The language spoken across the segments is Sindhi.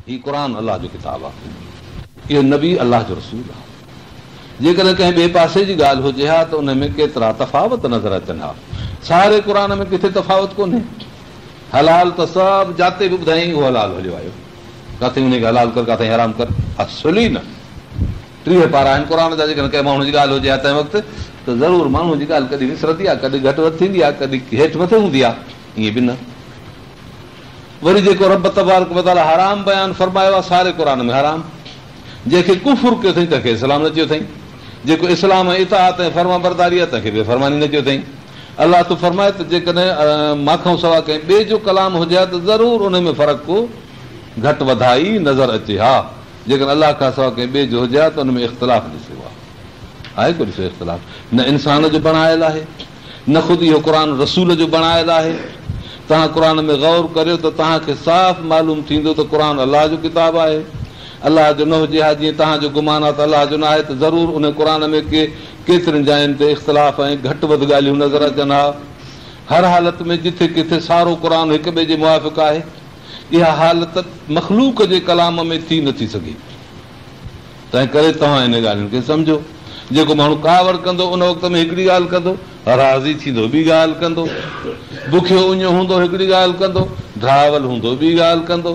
هي قرآن الله جو ڪتاب آهي. اهو نبي الله جو رسول آهي. جيڪڏهن ڪنهن ٻئي پاسي جي ڳالهه هجي ها ته ان ۾ ڪيترا تفاوت نظر اچن ها. ساري قرآن ۾ ڪٿي تفاوت ڪونهي. حلال ته سڀ جاتي به ٻڌايائين اهو حلال هليو آيو. ڪاٿئين انهي کي حلال ڪر ڪاٿئين حرام ڪر. اصل ئي نه. 30 پارا آهن قرآن جا جيڪڏهن ڪنهن ماڻهو جي ڳالهه هجي ها تنهن وقت ته ضرور ماڻهو جي ڳالهه ڪڏهن وسرندي آهي ڪڏهن گهٽ وڌ ٿيندي آهي ڪڏهن هيٺ مٿي هوندي آهي ائين به نه. وري جيڪو رب تبارڪ وتعاليٰ حرام بيان فرمايو آهي ساري قرآن ۾ حرام، جنهن کي ڪفر ڪيو اٿئين تنهن کي اسلام نه چيو اٿئين، جيڪو اسلام ۽ اطاعت ۽ فرمانبرداري آهي تنهن کي بي فرماني نه چيو اٿئين. الله ٿو فرمائي ته جيڪڏهن مان کان سواء ڪنهن ٻئي جو ڪلام هجي ها ته ضرور ان ۾ فرق گهٽ وڌائي نظر اچي ها، جيڪڏهن الله کان سواء ڪنهن ٻئي جو هجي ها ته ان ۾ اختلاف ڏسيو ها. آهي ڪو ڏسو اختلاف؟ نه انسان جو بڻايل آهي. نه خود اهو قرآن رسول جو بڻايل آهي. توهان قرآن ۾ غور ڪريو ته توهان کي صاف معلوم ٿيندو ته قرآن الله جو ڪتاب آهي. الله جو نه هجي ها جيئن توهان جو گمان آهي ته الله جو نه آهي ته ضرور ان قرآن ۾ ڪي ڪيترين جاين تي اختلاف ۽ گهٽ وڌ ڳالهيون نظر اچن ها. هر حالت ۾ جٿي ڪٿي سارو قرآن هڪ ٻئي جي موافق آهي. اها حالت مخلوق جي ڪلام ۾ ٿي نه ٿي سگهي. تنهن ڪري توهان انهن ڳالهين کي سمجهو. جيڪو ماڻهو ڪاوڙ ڪندو ان وقت ۾ هڪڙي ڳالهه ڪندو، راضي ٿيندو ٻي ڳالهه ڪندو، بکيو اڃيو هوندو هڪڙي ڳالهه ڪندو، ڍراول هوندو ٻي ڳالهه ڪندو،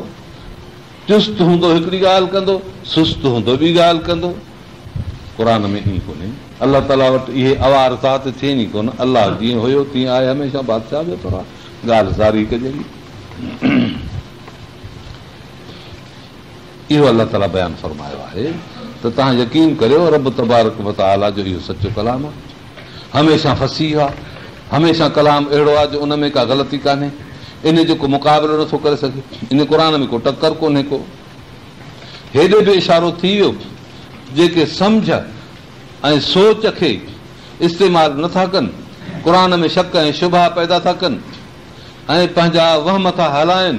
چست هوندو هڪڙي ڳالهه ڪندو، سست هوندو ٻي ڳالهه ڪندو. قرآن ۾ ائين ڪونهي. الله تعاليٰ وٽ اهي عوارضات ٿين ئي ڪونه. الله جيئن هيو تيئن آهي هميشه بادشاهه ويٺو آهي. ڳالهه ساري هڪ جهڙي. اهو الله تعاليٰ بيان فرمايو آهي ته توهان يقين ڪريو رب تبارڪ و تعاليٰ جو اهو سچو ڪلام آهي، هميشه فصيح آهي، هميشه ڪلام اهڙو آهي جو ان ۾ ڪا غلطي ڪانهي، ان جو ڪو مقابلو نٿو ڪري سگهي، ان قرآن ۾ ڪو ٽڪر ڪونهي ڪو. هيڏي به اشارو ٿي ويو جيڪي سمجهه ۽ سوچ کي استعمال نٿا ڪن، قرآن ۾ شڪ ۽ شبها پيدا ٿا ڪن ۽ پنهنجا وهم ٿا هلائن،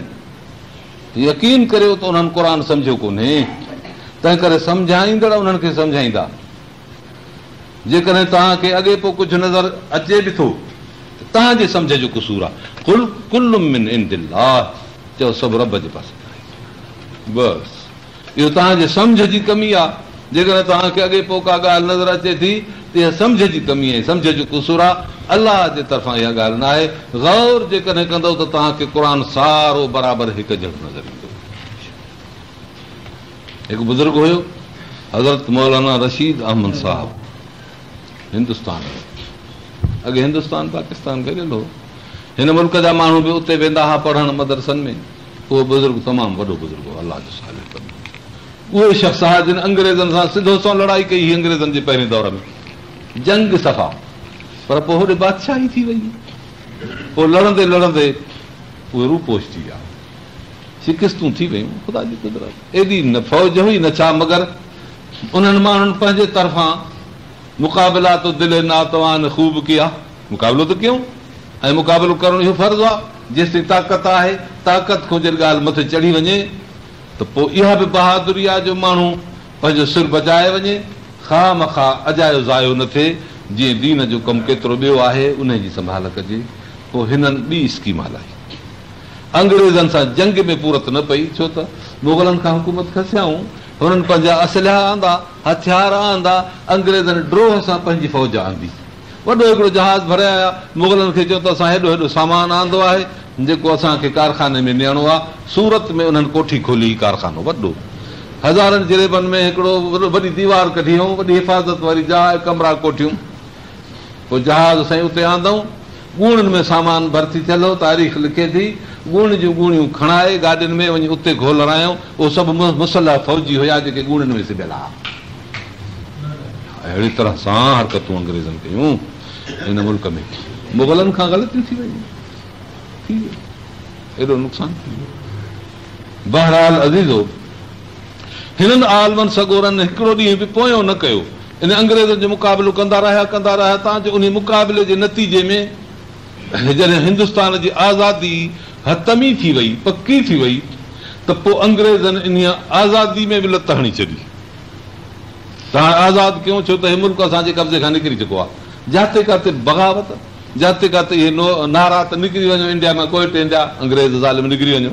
يقين ڪريو ته انهن قرآن سمجهيو ڪونهي، تنهنڪري سمجهائيندڙ انهن کي سمجهائيندا. جيڪڏهن توهان کي اڳي پوء ڪجهه نظر اچي به ٿو ته توهان جي سمجهه جو قصور آهي. قل ڪل من عند الله چؤ سڀ رب جي پاسي کان آهي. بس اهو توهان جي سمجهه جي ڪمي آهي. جيڪڏهن توهان کي اڳي پوء ڪا ڳالهه نظر اچي ٿي ته اها سمجهه جي ڪمي ۽ سمجهه جو قصور آهي، الله جي طرفان اها ڳالهه ناهي. غور جيڪڏهن ڪندؤ ته توهان کي قرآن سارو برابر هڪ جهڙو نظر ايندو. هڪ بزرگ هيو حضرت مولانا رشيد احمد صاحب هندستان ۾، اڳي هندستان پاڪستان گڏيل هو. هن ملڪ جا ماڻهو به اتي ويندا هئا پڙهڻ مدرسن ۾. اهو بزرگ تمام وڏو بزرگ هو، الله جو صالح بندو. اهي شخص هئا جن انگريزن سان سڌو سنئون لڙائي ڪئي هئي انگريزن جي پهرين دور ۾ جنگ صفا پر پوء هوڏي بادشاهي ٿي وئي پوء لڙندي لڙندي اهي روپوش ٿي ويا شڪستون ٿي ويون خدا جي قدرت ايڏي نه فوج هئي نه ڇا مگر انهن ماڻهن پنهنجي طرفان مقابله تو دل ناتوان خوب ڪيا مقابلو ته ڪيون ۽ مقابلو ڪرڻ اهو فرض آهي جيستائين طاقت آهي طاقت کان جڏهن ڳالهه مٿي چڙهي وڃي ته پوء اها به بهادري آ جو ماڻهو پنهنجو سر بچائي وڃي، خواه مخواه اجايو ضايع نه ٿئي، جيئن دين جو ڪم ڪيترو ٻيو آهي، انهي جي سنڀال ڪجي. پوء هنن ٻي اسڪيم هلائي. انگريزن سان جنگ ۾ پورت نه پئي، ڇو ته مغلن کان حڪومت کسيائون، هنن پنهنجا اسلحا آندا، هٿيار آندا، انگريزن ڊوهه سان پنهنجي فوج آندي. وڏو هڪڙو جهاز ڀري آيا. مغلن کي چيو ته اسان هيڏو هيڏو سامان آندو آهي، جيڪو اسان کي ڪارخاني ۾ نيڻو آهي. سورت ۾ انهن ڪوٺي کولي هئي ڪارخانو وڏو. هزارن جريبن ۾ هڪڙو وڏي ديوار ڪڍي هئائون، وڏي حفاظت واري جاء، ڪمرا ڪوٺيون. پوء جهاز سائين اتي آندائون. ڳوڻين ۾ سامان ڀرتي ٿيل هو. تاريخ لکي ٿي، ڳوڻين جون ڳوڻيون کڻائي گاڏين ۾ وڃي اتي گهولرايائون. اهو سڀ مسلح فوجي هيا جيڪي ڳوڻين ۾ سبيل هئا. اهڙي طرح سان حرڪتون انگريزن ڪيون هن ملڪ ۾ مغلن کان غلطيون ٿي ويون ٿي ويو ايڏو نقصان ٿي ويو بهرحال عزيزو هنن عالمن سڳورن هڪڙو ڏينهن به پويون نه ڪيو ان انگريزن جو مقابلو ڪندا رهيا ڪندا رهيا تان جو انهي مقابلي جي نتيجي ۾ جڏهن هندستان جي آزادي حتمي ٿي وئي پڪي ٿي وئي ته پوء انگريزن انهي آزادي ۾ به لت هڻي ڇڏي ته هاڻ آزاد ڪيون ڇو ته هي ملڪ اسان جي قبضي کان نڪري چڪو آهي. جاتي ڪاتي بغاوت، جاتي ڪاتي اهي نعرا ته نڪري وڃو انڊيا مان ڪوئٽ انڊيا، انگريز ظالم نڪري وڃو.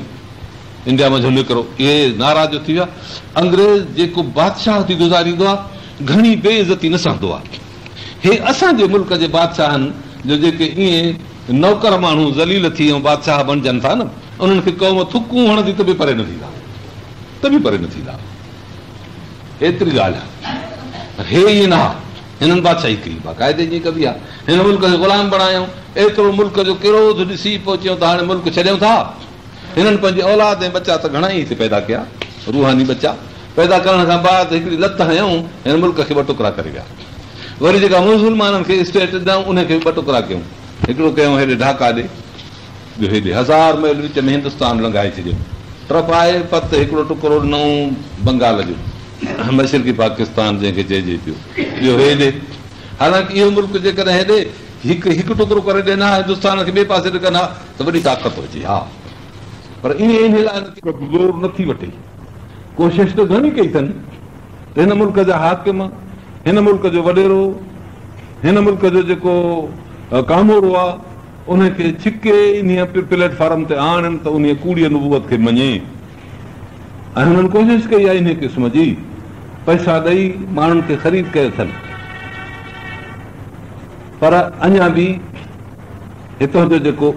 انڊيا منجهون نڪرو. اهي ناراض جو ٿي ويا. انگريز جيڪو بادشاهه ٿي گذاريندو آهي، گهڻي بي عزتي نه سهندو آهي. هي اسان جي ملڪ جي بادشاهن جو جيڪي ائين نوڪر ماڻهو ذليل ٿي ۽ بادشاهه بڻجن ٿا نه، انهن کي قوم ٿڪون هڻندي ته به پري نه ٿيندا. ته به پري نه ٿيندا. ايتري ڳالهه آهي. پر هي ائين نه آهي. هنن بادشاهي ڪئي، باقاعدي جيئن ڪبي آهي. هن ملڪ کي غلام بڻايائون. ايترو ملڪ جو ڪروڌ ڏسي پوء چيائون ته هاڻي ملڪ ڇڏيون ٿا. هنن پنهنجي اولاد ۽ ٻچا ته گهڻا ئي هتي پيدا ڪيا. روحاني ٻچا پيدا ڪرڻ کان بعد هڪڙي لت هنيائون، هن ملڪ کي ٻه ٽڪرا ڪري ويا. وري جيڪا مسلمانن کي اسٽيٽ ڏنائون، انهي کي به ٻه ٽڪرا ڪيائون. هڪڙو ڪيائون هيڏي ڍاڪا ڏي. ٻيو هيڏي هزار ميل وچ ۾ هندستان لنگهائي ڇڏيو. ٽپائي پت هڪڙو ٽڪرو ڏنائون بنگال جو، مشرقي پاڪستان جنهن کي چئجي پيو، ٻيو هيڏي. حالانڪ اهو ملڪ جيڪڏهن هيڏي هڪ هڪ ٽڪرو ڪري ڏين ها، هندستان کي ٻئي پاسي ڏي ڪن ها ته وڏي طاقت هجي ها. پر ائين انهي لاء نه ڪيو. زور نه ٿي وٺي. ڪوشش ته گهڻي ڪئي اٿن ته هن ملڪ جا حاڪم، هن ملڪ جو وڏيرو، هن ملڪ جو جيڪو ڪامورو آ، انهي کي ڇڪي انهيء پليٽ فارم تي آڻين ته انهيء ڪوڙيء نبوت کي مڃي ۽ هنن ڪوشش ڪئي آهي انهيء قسم جي پئسا ڏئي ماڻهن کي خريد ڪيو اٿن پر اڃا به هتان جو جيڪو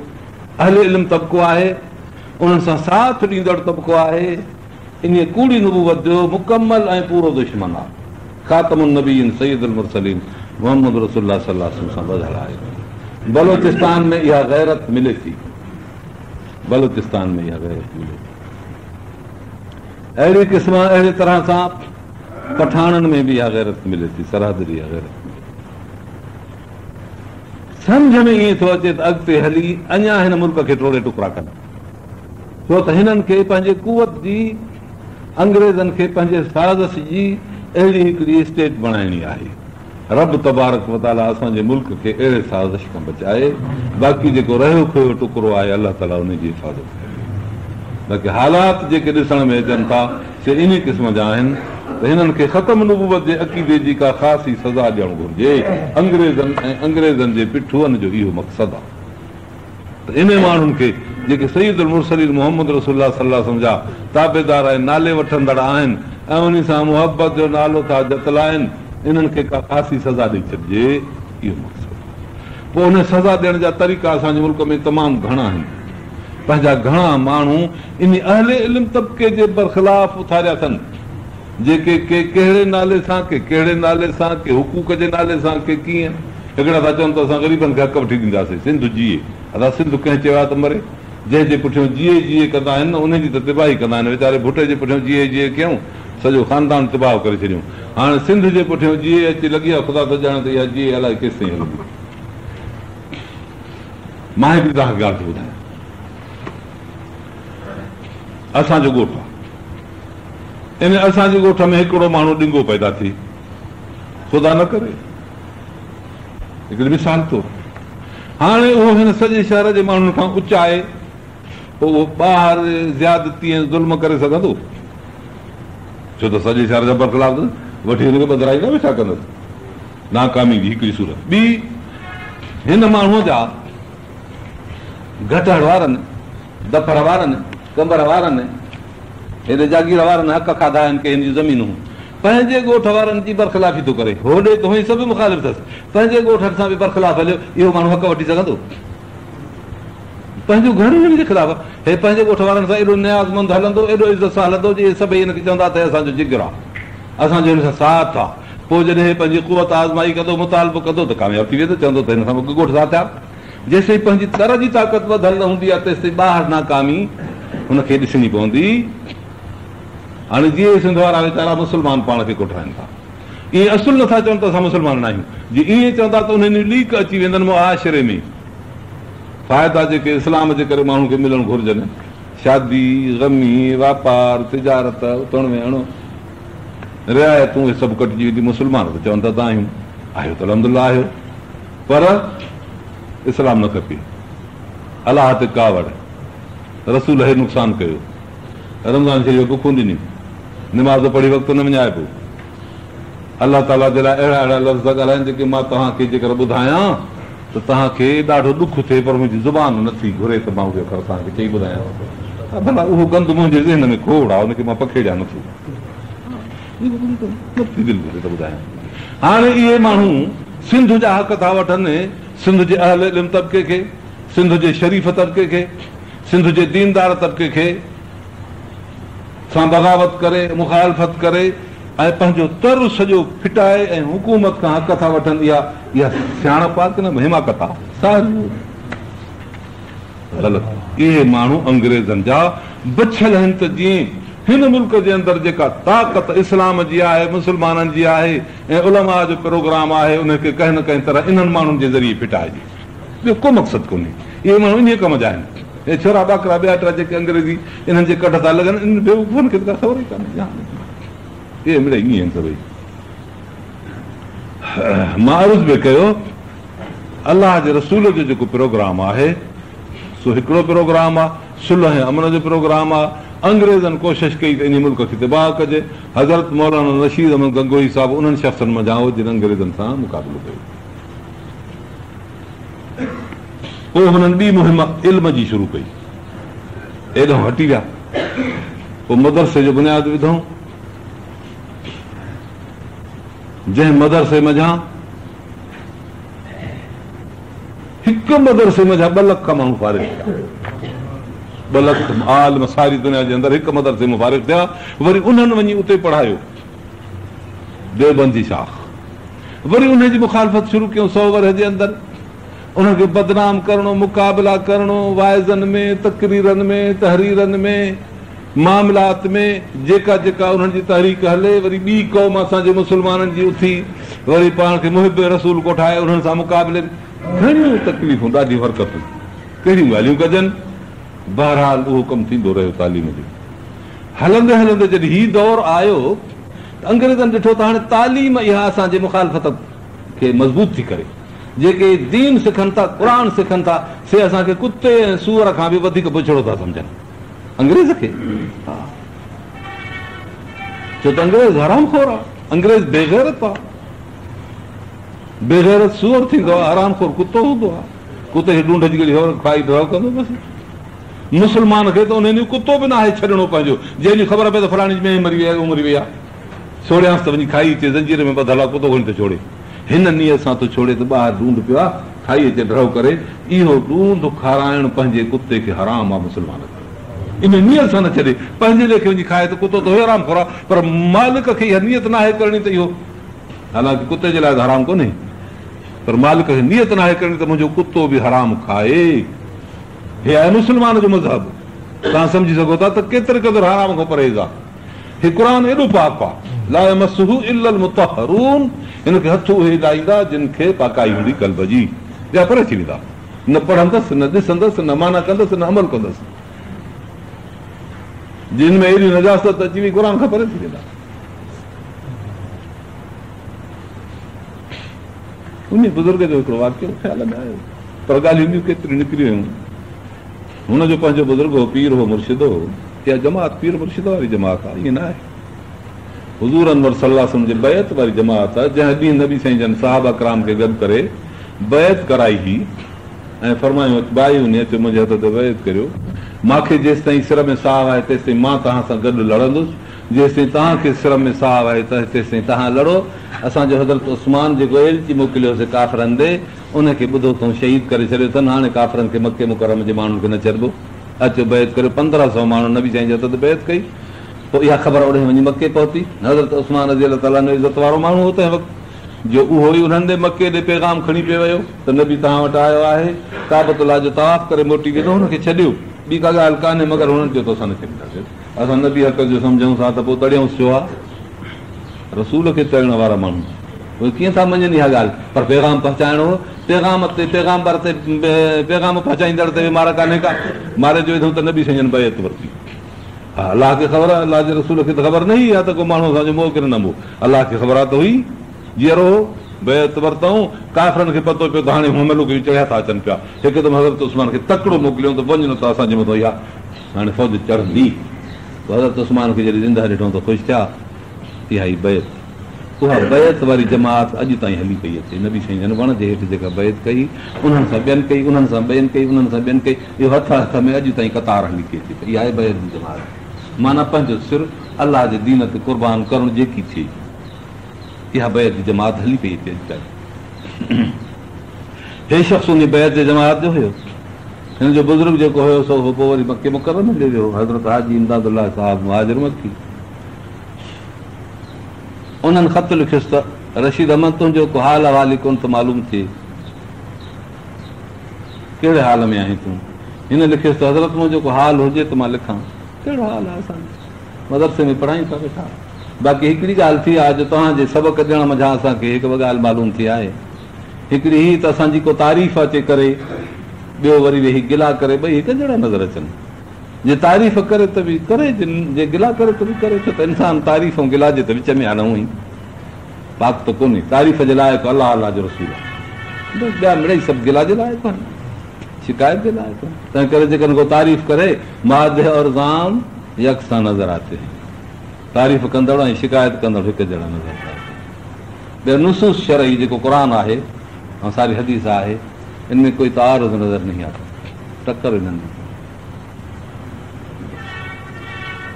اهل علم طبقو آهي انهن سان ساٿ ڏيندڙ طبقو آهي انهيء ڪوڙي نبوت جو مڪمل ۽ پورو دشمن آهي. خاتم النبيين سيد المرسلين محمد رسول الله صلي الله عليه وسلم سان ٻڌل آهي. بلوچستان ۾ اها غيرت ملي ٿي. بلوچستان ۾ اها غيرت ملي ٿي. اهڙي قسم اهڙي طرح سان پٺاڻن ۾ به اها غيرت ملي ٿي، سرحد جي اها غيرت ملي ٿي. سمجهه ۾ ائين ٿو اچي ته اڳتي هلي اڃا هن ملڪ کي ٽوڙي ٽڪرا ڪن. ڇو ته هنن کي پنهنجي قوت جي، انگريزن کي پنهنجي سازش جي اهڙي هڪڙي اسٽيٽ بڻائڻي آهي. رب تبارڪ و تعاليٰ اسان جي ملڪ کي اهڙي سازش کان بچائي. باقي جيڪو رهيو کهيو ٽڪرو آهي الله تعاليٰ انهي جي حفاظت ڪري. باقي حالات جيڪي ڏسڻ ۾ اچن ٿا سي انهي قسم جا آهن ته هنن کي ختم نبوت جي عقيدي جي ڪا خاصي سزا ڏيڻ گهرجي. انگريزن ۽ انگريزن جي پٺوئن جو اهو مقصد آهي. ته انهن ماڻهن کي جيڪي سيد المرسلين محمد رسول الله صلي الله عليه وسلم جا تابعدار ۽ نالي وٺندڙ آهن ۽ انهي سان محبت جو نالو ٿا جتلائن انهن کي ڪا خاصي سزا ڏئي ڇڏجي اهو مقصد آهي. پوء انهي سزا ڏيڻ جا طريقا اسان جي ملڪ ۾ تمام گهڻا آهن. پنهنجا گهڻا ماڻهو انهي اهل علم طبقي جي برخلاف اٿاريا اٿن جيڪي ڪي ڪهڙي نالي سان ڪي ڪهڙي نالي سان ڪي حقوق جي نالي سان ڪي ڪيئن هڪڙا ٿا چون ته اسان غريبن کي حق وٺي ڏينداسين، سنڌ جيئي. ادا سنڌ ڪنهن چيو آهي ته مري؟ جنهن جي پٺيون جيئي جيئي ڪندا آهن نه انهي جي ته تباهي ڪندا آهن. ويچاري ڀٽي جي پٺيون جيئي جيئي ڪيائون، سڄو خاندان تباهه ڪري ڇڏيائون. هاڻي سنڌ جي پٺيون جيئي اچي لڳي آهي، خدا ٿو ڄاڻي ته اها جيئي الائي ڪيستائين هلندي. مان هڪڙي توهان کي ڳالهه ٿو ٻڌايان. اسان جو ڳوٺ آهي. ان اسان جي ڳوٺ ۾ هڪڙو ماڻهو ڏنگو پيدا ٿئي. خدا نه ڪري. هڪڙي مثال طور هاڻي اهو هن سڄي شهر جي ماڻهن کان اچائي پوء اهو ٻاهر زيادتي ۽ ظلم ڪري سگهندو؟ ڇو ته سڄي شهر جا برخلاف وٺي هن کي ٻڌرائيندا ويٺا ڪندس. ناڪامي جي هڪڙي صورت ٻي هن ماڻهوء جا گهٽهڙ وارن، دڦر وارن، قمبر وارن، هيڏي جاگير وارن حق کاڌا آهن ڪي هن جون زمينون پنهنجي ڳوٺ وارن جي برخلافي ٿو ڪري. هوڏي ته هونئن سڀ مخالف اٿس، پنهنجي ڳوٺ سان به برخلاف هليو، اهو ماڻهو حق وٺي سگهندو؟ پنهنجو گهر ئي هن جي خلاف آهي. هي پنهنجي ڳوٺ وارن سان ايڏو نيازمند هلندو، ايڏو عزت سان هلندو جو اهي سڀئي هن کي چوندا ته هي اسان جو جگر آهي، اسان جو هن سان ساٿ آهي. پوء جڏهن هي پنهنجي قوت آزمائي ڪندو، مطالبو ڪندو ته ڪامياب ٿي ويندو، چوندو ته هن سان ڳوٺ ساٿ آهي. جيستائين پنهنجي تر جي طاقت ٻڌل نه هوندي آهي، تيستائين ٻاهر ناڪامي هن کي ڏسڻي پوندي. هاڻي جيئي سنڌ وارا ويچارا مسلمان پاڻ کي ڪوٺرائن ٿا، ائين اصل نٿا چون ته اسان مسلمان ناهيون. جي ائين چوندا ته انهن جون ليڪ اچي ويندن معاشري ۾. فائدا جيڪي اسلام جي ڪري ماڻهن کي ملڻ گهرجن، شادي، غمي، واپار، تجارت، اٿڻ ويهڻ، رعايتون، اهي سڀ ڪٽجي وينديون. مسلمان ته چون ٿا ته آهيون، آهيو ته الحمدلله آهيو، پر اسلام نه کپي. الله تي ڪاوڙ، رسول هي نقصان ڪيو. رمضان شريف بکون ڏنيون، نماز پڙهي وقت نه وڃائبو. الله تعاليٰ جي لاء اهڙا اهڙا لفظ ٿا ڳالهائين جيڪي مان توهان کي جيڪر ٻڌايان ته توهان کي ڏاڍو ڏک ٿئي پر منهنجي زبان نه ٿي گهري ته مان اهي اکر توهان کي چئي ٻڌايان. ڀلا اهو گند منهنجي ذهن ۾ کوڙ آهي، ان کي مان پکيڙيان نٿو. نٿي دل گهري ته ٻڌايان. هاڻي اهي ماڻهو سنڌ جا حق ٿا وٺن، سنڌ جي اهل علم طبقي کي، سنڌ جي شريف طبقي کي، سنڌ جي ديندار طبقي کي سان بغاوت ڪري، مخالفت ڪري ۽ پنهنجو تر سڄو ڦٽائي ۽ حڪومت کان حق ٿا وٺن. اها اها سياڻپ آهي ڪي نه حماقت آهي؟ ساريو غلط. اهي ماڻهو انگريزن جا بڇيل آهن ته جيئن هن ملڪ جي اندر جيڪا طاقت اسلام جي آهي، مسلمانن جي آهي ۽ علماء جو پروگرام آهي ان کي ڪنهن نه ڪنهن طرح انهن ماڻهن جي ذريعي ڦٽائجي. ٻيو ڪو مقصد ڪونهي. اهي ماڻهو انهيء ڪم جا آهن. اهي ڇورا ٻاڪرا ٻيا ٽيا جيڪي انگريزي انهن جي ڪڍ ٿا لڳن انهن بيوقوفن کي ته ڪا خبر ئي ڪانهي. جهان ۾. اهي مڙئي ائين آهن سڀئي. مان عرض به ڪيو الله جي رسول جو جيڪو پروگرام آهي سو هڪڙو پروگرام آهي، صلح ۽ امن جو پروگرام آهي. انگريزن ڪوشش ڪئي ته انهي ملڪ کي تباهه ڪجي. حضرت مولانا رشيد احمد گنگوهي صاحب انهن شخصن منجهان هو جن انگريزن سان مقابلو ڪيو. پوء هنن ٻي مهم علم جي شروع ڪئي. ايڏانهن هٽي ويا. پوء مدرسي جو بنياد وڌائون. جنهن مدرسي منجهان هڪ مدرسي منجهان ٻه لک ماڻهو فارغ ٿيا. ٻه لک عالم ساري دنيا جي اندر هڪ مدرسي مان فارغ ٿيا. وري انهن وڃي اتي پڙهايو. ديوبند جي شاخ وري انهي جي مخالفت شروع ڪيون سو ورهيه جي اندر انهن کي بدنام ڪرڻو، مقابلا ڪرڻو، واعظن ۾، تقريرن ۾، تحريرن ۾، معاملات ۾ جيڪا جيڪا انهن جي تحريڪ هلي وري ٻي قوم اسان جي مسلمانن جي اٿي وري پاڻ کي محب رسول ڪوٺائي انهن سان مقابلي ۾ گهڻيون تڪليفون ڏاڍيون حرڪتون ڪهڙيون ڳالهيون ڪجن بهرحال اهو ڪم ٿيندو رهيو تعليم جو هلندي هلندي جڏهن هي دور آيو ته انگريزن ڏٺو ته هاڻي تعليم اها اسان جي مخالفت کي مضبوط ٿي ڪري. جيڪي دين سکن ٿا، قرآن سکن ٿا، سي اسان کي ڪتي ۽ سوئر کان به وڌيڪ بڇڙو ٿا سمجهن. انگريز کي ها ڇو ته انگريز حرام خور آ، انگريز بيغيرت آ. بيغيرت سوئر ٿيندو آ، حرام خور ڪتو هوندو آ. ڪتي کي ڍونڍ جي ڪهڙي خبر کائي ڍؤ ڪندو بس. مسلمان کي ته ان ڏينهن ڪتو به ناهي ڇڏڻو پنهنجو، جنهن ڏينهن خبر پئي ته فلاڻي جي مينهن مري وئي آهي، ڳئون مري وئي آهي، ڇوڙيانس ته وڃي کائي اچي، زنجير ۾ ٻڌل آهي، ڪتو کڻي ٿو ڇوڙي. هن نيت سان ٿو ڇوڙي ته ٻاهر ڍونڍ پيو آهي، کائي اچي ڍؤ ڪري. اهو ڍونڍ کارائڻ پنهنجي ڪتي کي حرام آهي مسلمان کي ان نيت سان نه ڇڏي، پنهنجي ليکي وڃي کائي ته ڪتو ته حرام خور آهي، پر مالڪ کي اها نيت ناهي ڪرڻي ته اهو حالانڪه ڪتي جي لاء ته حرام ڪونهي، پر مالڪ کي نيت ناهي ڪرڻي ته منهنجو ڪتو به حرام کائي. هي آهي مسلمان جو مذهب. توهان سمجهي سگهو ٿا ته ڪيتري قدر حرام کان پرهيز آهي. هي قرآن ايڏو پاڪ آهي. لا يمسه الا المطهرون هن کي هٿ اهي لائيندا جن کي پاڪائي هوندي قلب جي. ٻيا پري ٿي ويندا. نه پڙهندس، نه ڏسندس، نه معنيٰ ڪندس، نه عمل ڪندس. جن ۾ ايڏي نجاست اچي وئي قرآن کان پري ٿي ويندا. انهيء بزرگ جو هڪڙو واقعو خيال ۾ آيو، پر ڳالهيون ٻيون ڪيتريون نڪري ويون. هن جو پنهنجو بزرگ هو، پير هو، مرشد هو. اها جماعت پير مرشد واري جماعت آهي، ائين نه آهي. حضور انور صلي الله عليه وسلم جي بيعت واري جماعت آهي، جنهن ڏينهن نبي سائين جن صحابه ڪرام کي گڏ ڪري بيعت ڪرائي هئي ۽ فرمايو بايعوني اچو منهنجي هٿ تي بيعت ڪريو، مان کي جيستائين سر ۾ ساهه آهي تيستائين مان توهان سان گڏ لڙندس، جيستائين توهان کي سر ۾ ساهه آهي تيستائين توهان لڙو. اسان جو حضرت عثمان جيڪو ايلچي موڪليو هوسين ڪافرن ڏي، ان کي ٻڌو اٿئون شهيد ڪري ڇڏيو اٿن، هاڻي ڪافرن کي مڪي مڪرم جي ماڻهن کي نه ڇڏبو، اچو بيعت ڪريو. 15 سئو ماڻهن نبي سائين جي هٿ تي بيعت ڪئي. پوء اها خبر اوڏانهن وڃي مڪي پهتي. حضرت عثمان رضي الله تعالٰي عنه عزت وارو ماڻهو هو تنهن وقت جو اهو ئي انهن ڏي مڪي ڏي پيغام کڻي پئي ويو ته نبي توهان وٽ آيو آهي، ڪعبة الله جو طواف ڪري موٽي ويندو، هن کي ڇڏيو، ٻي ڪا ڳالهه ڪانهي، مگر هنن چيو ته اسان نه ڇڏينداسين. اسان نبي حق جو سمجهون ٿا ته پوء تڙيونس ڇو ها؟ رسول کي تڙڻ وارا ماڻهو اهي ڪيئن ٿا مڃين اها ڳالهه؟ پر پيغام پهچائڻو هو، پيغام تي پيغامبر تي پيغام پهچائيندڙ تي به مار ڪانهي ڪا، ماري جو وڌئون ته نبي سائين جن بيعت ورتي. ها الله کي خبر آهي، الله جي رسول کي ته خبر نه هئي اها ته ڪو ماڻهو اسان جو مئو ڪين نه مئو، الله کي خبر آ ته هئي جيئرو هو، بيعت ورتائون، ڪافرن کي پتو پيو ته هاڻي حملو ڪيون چڙهيا ٿا اچن پيا، هڪدم حضرت عثمان کي تڪڙو موڪليائون ته وڃ نه ته اسان جي مٿان اها هاڻي فوج چڙهندي. پوء حضرت عثمان کي جڏهن زندهه ڏٺائون ته خوش ٿيا. اها هئي بيعت. اها بيعت واري جماعت اڄ تائين هلي پئي اچي. نبي سائين جن وڻ جي هيٺ جيڪا بيعت ڪئي، انهن سان ٻين ڪئي، انهن سان ٻين ڪئي، انهن سان ٻين ڪئي، اهو هٿ هٿ ۾ اڄ تائين قطار هلي پئي اچي ته اها آهي بيعت جي جماعت. معنيٰ پنهنجو سر الله جي دين تي قربان ڪرڻ جيڪي ٿئي. اها بيعت جي جماعت هلي پئي اچي اڄ تائين. هي شخص انهي بيعت جي جماعت جو هيو. هن جو بزرگ جيڪو هيو سو هو پوء وري مڪي مڪرمه ۾ ويو هو، حضرت حاجي امداد الله صاحب مهاجر مڪي. انهن خط لکيس ته، رشيد احمد تنهنجو ڪو حال احوال ئي ڪونه ٿو معلوم ٿئي، ڪهڙي حال ۾ آهين تون؟ هن لکيس ته، حضرت منهنجو ڪو حال هجي ته مان لکان، ڪهڙو حال آهي اسان جو، مدرسي ۾ پڙهايون ٿا ويٺا. باقي هڪڙي ڳالهه ٿي آهي جو توهان جي سبق ڏيڻ منجهان اسان کي هڪ ٻه ڳالهه معلوم ٿي آهي. هڪڙي هي ته اسان جي ڪو تعريف اچي ڪري، ٻيو وري ويهي گلا ڪري، ٻئي هڪ جهڙا نظر اچن. جي تعريف ڪري ته به ڪري، جي گلا ڪري ته به ڪري، ڇو ته انسان تعريف ۽ گلا جي ته وچ ۾ آهي نه، هونئن ئي پاڪ ته ڪونهي. تعريف جي لائق الله، الله جو رسول آهي، بس ٻيا مڙئي سڀ گلا جي لائق آهن، شڪايت جي لائق آهن. تنهن ڪري جيڪڏهن ڪو تعريف ڪري، مادح اور ذام يڪسان نظر آتي هين، تعريف ڪندڙ ۽ شڪايت ڪندڙ هڪ جهڙا نظر ٿا اچن. ٻيو نصوص شرعي جيڪو قرآن آهي ۽ ساري حديث آهي، ان ۾ ڪوئي تعارض نظر نهين آتا، ٽڪر انهن ۾ ڪونهي.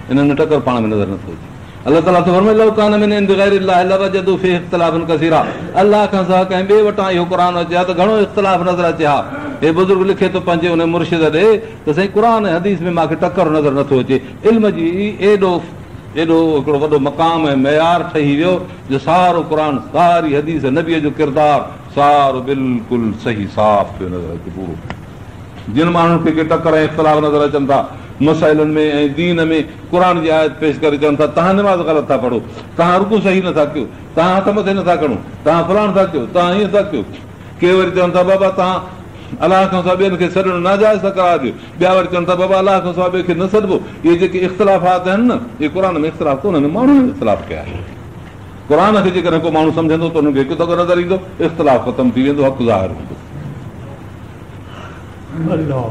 انهن ۾ ٽڪر پاڻ ۾ نظر نٿو اچي. الله تعاليٰ ٿو فرمائي لو ڪان من عند غير الله لوجدوا فيه اختلافا ڪثيرا الله کان سواء ڪنهن ٻئي وٽان اهو قرآن اچي ها ته گهڻو اختلاف نظر اچي ها. هي بزرگ لکي ٿو پنهنجي ان مرشد ڏي ته سائين قرآن ۽ حديث ۾ مان کي ٽڪر نظر نٿو اچي. علم جي ايڏو ايڏو هڪڙو وڏو مقام ۽ معيار ٺهي ويو جو سارو قرآن ساري حديث نبيء جو ڪردار سارو بلڪل صحيح صاف پيو نظر اچي پورو. جن ماڻهن کي ڪي ٽڪر ۽ اختلاف نظر اچن ٿا مسئلن ۾ ۽ دين ۾ قرآن جي آيت پيش ڪري چون ٿا توهان نماز غلط ٿا پڙهو، توهان رڪوع صحيح نٿا ڪيو، توهان هٿ مٿي نٿا کڻو، توهان فلاڻ ٿا ڪيو، توهان هيئن ٿا ڪيو. ڪي وري چون ٿا بابا توهان الله کان سواء ٻين کي سڏڻ ناجائز ٿا قرار ڏيو. ٻيا وري چون ٿا بابا الله کان سواء ٻئي کي نه سڏبو. اهي جيڪي اختلافات آهن نه اهي قرآن ۾ اختلاف ڪونهن ماڻهن اختلاف ڪيا آهن. قرآن کي جيڪڏهن ڪو ماڻهو سمجهندو ته انهن کي هڪ دڳ نظر ايندو، اختلاف ختم ٿي ويندو، حق ظاهر هوندو. الله.